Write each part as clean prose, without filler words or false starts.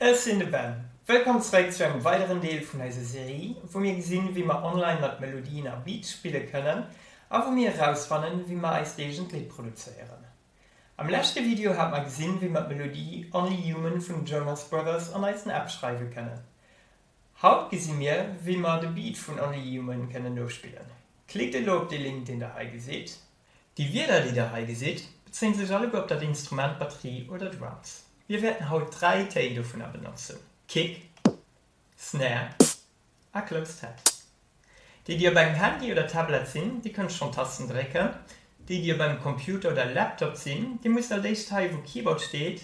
Ech sinn de Ben. Wëllkomm zeréck zu engem weideren Deel vun eiser Serie, wou mir gesinn, wéi mer online mat Melodien a Beats spille kënnen a wou mir erausfannen, wéi mer eist eegent Lidd produzéieren. Am leschte Video hat mer gesinn, wéi mer d'Melodie Only Human vun den Jonas Brothers an eisen App schreiwe kënnen. Haut gesi mir, wéi mer de Beat vun Only Human kënnen nospillen. Klickt elo op de Link, deen der hei gesitt. Déi Wierder, déi der hei gesitt, bezéien sech alleguer op dat Instrument Batterie oder Drums. Mir wäerten haut 3 Téin dovunner benotzen, Kick, Snare a Closed Hat. Déi, déi op engem Handy oder Tablet sinn, déi kënne schonn d'Tasten drécken. Déi, déi op engem Computer oder Laptop sinn, dir musst als éischt hei, wou Keyboard steet,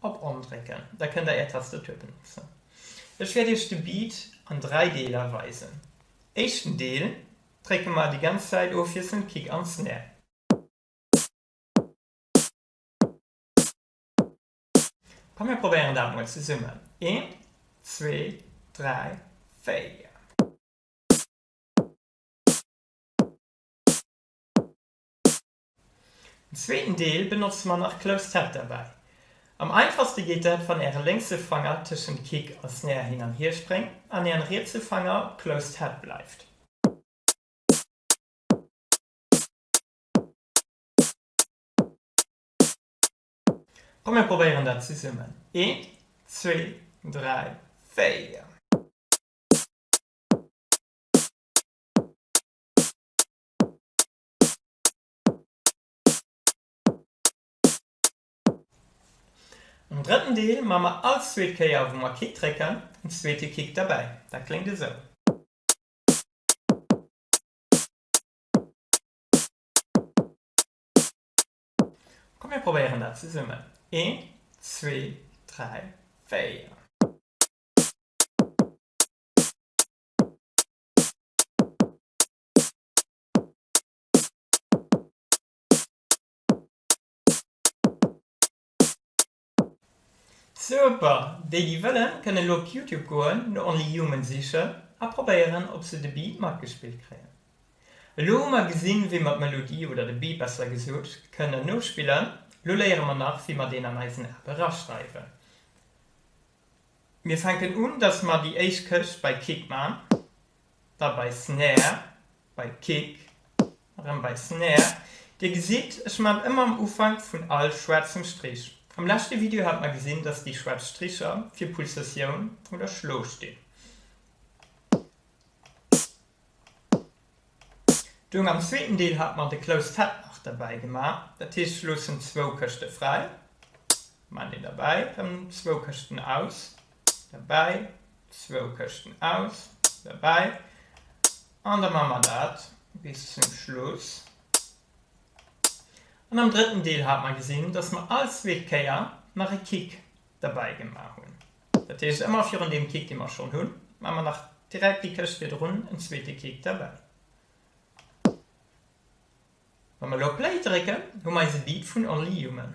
op On drécken. Da kënnt der är Tastatur benotzen. Ech wäert iech de Beat an 3 Deeler weisen. Éischten Deel, Drécke mer déi ganz Zäit ofwiesselnd Kick an Snare. Komm mir probéieren dat mol zesummen, eent, zwee, 3, 4. Am zweeten Deel benotze mer nach Closed Hat derbäi. Am einfachste geet dat wann äre lénkse Fanger tëschent Kick a Snare hin an hier spréngt an ären rietse Fanger op Closed Hat bleift. Komm mir probéieren dat zesummen, eent, zwee, 3, 4. Am drëtten Deel maa mer all zweet Kéier wou mer Kick drécken en zweete Kick derbäi. Dat kléngt esou. Komm mir probéieren dat zesummen, eent, zwee, 3, 4. Super! Déi déi wëllen, kënnen elo op Youtube goen, no Only Human sichen a probéieren ob se de Beat matgespillt kréien. Elo hu mer gesinn wéi mer d'Melodie, oder de Beat besser gesot, kënnen nospillen. Elo léiere mer nach wéi mer deen an eisen App eraschreiwen. Mir fänken un dass mer déi éischt Këscht bei Kick man, da bei Snare, bei Kick, erëm bei Snare. Dir gesitt, ech man ëmmer am Ufank vun all schwaarzem Strich. Am leschte Video hat mer gesinn, dass déi schwaarz Stricher fir Pulsatioun oder Schlo stinn. Dung am zweeten Deel hat mer de Closed Hat nach derbäi gemaach, dat heescht ech loossen zwou Këschte fräi, man deen derbäi, rëm zwou Këschten aus, derbäi, zwou Këschten aus, derbäi an da man mer dat bis zum Schluss. An am drëtten Deel hat mer gesinn, dass mer all zweet Kéier nach e Kick derbäi gemaach hunn. Dat heescht ëmmer virun deem Kick dee mer schonn hunn, man mer nach direkt déi Këscht virdrun en zweete Kick derbäi. Wa mer elo op Play drécken, hu mer eise Beat vun Only Human.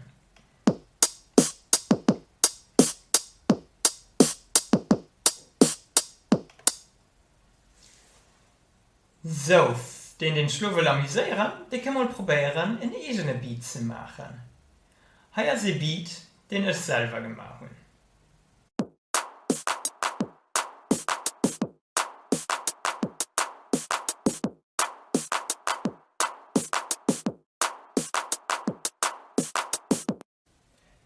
Sou, deen deen sech lo wëll amuséieren, dee ka mol probéieren en eegene Beat ze maachen. Hei ass ee Beat deen ech selwer gemaach hunn.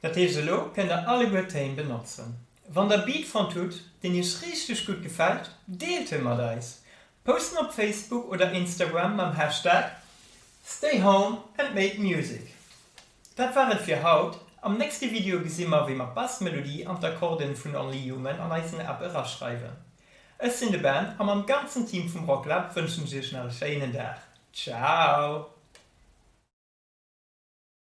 Dat heescht elo kënnt der alleguer d'Téin benotzen. Wann der Beat fonnt hutt deen iech richteg gutt gefält, deelt en mat eis! Post en op Facebook oder Instagram mam Hashtag #stayhomeandmakemusic. Dat war et fir haut, am nächste Video gesi mer wéi mer d'Bassmelodie an d'Akkorden vun Only Human an eisen App eraschreiwen. Ech sinn de Ben a mam ganzen Team vum Rocklab wënschen ech iech nach e schéinen Dag. Ciao!